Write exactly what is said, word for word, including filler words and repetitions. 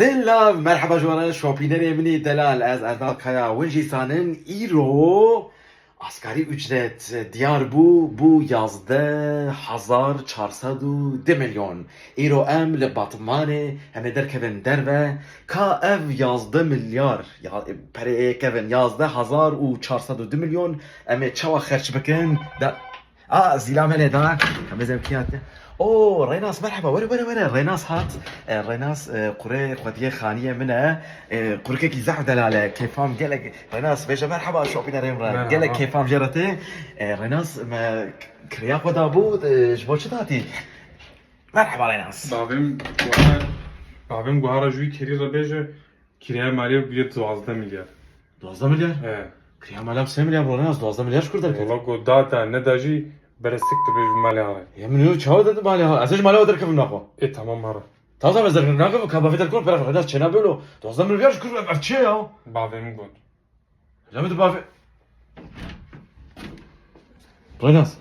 Din lav, merheba ji we re şopînerê min ê delal, ez Erdal Kaya, win jî zanin îro asgarî ücret diyar bû, bû yazdeh hezar çar sed û du milyon. Îro em li Batmanê, em ê derkevin derve, ka ev yazdeh milyar, ya, perê ê kevin yazdeh hezar û çar sed û du milyon, em ê çawa xerç bikin? Da, a, zîla me lê da, em ê zevkiyat. O, Rênas, merheba, were, were, were, Rênas hat. E, Rênas, e, qurê xwediyê xaniyê min e. E, qurikekî zehf delal e, kêfam gelek. Rênas, bêje merheba, şopînerê min re. Merheba. Gelek kêfam jê re tê. E, Rênas, me kiriya xwe dabû, e, ji bo çi datî? Merheba, Rênas. Bavê min guhara, bavê min guhara ji wî kerî re bêje, kiraya malê bûye duwazdeh milyar. Duwazdeh milyar? He. Kiraya mala sê milyar bû, Rênas, duwazdeh milyar ji kur derket? Wala ku data neda jî beresik dibê ji malê here. Ya min çawa dedi malê ha? Ez ê ji malê derkevim naxwe. Ê, tamam, here. Taza ez derkevim naxwe, ka bavê derkevim, pera Rênas çêna bêlo. Duwazdeh milyar ji kur, ev çi ye ya? Bavê min got. Ya min tu bavê. Rênas.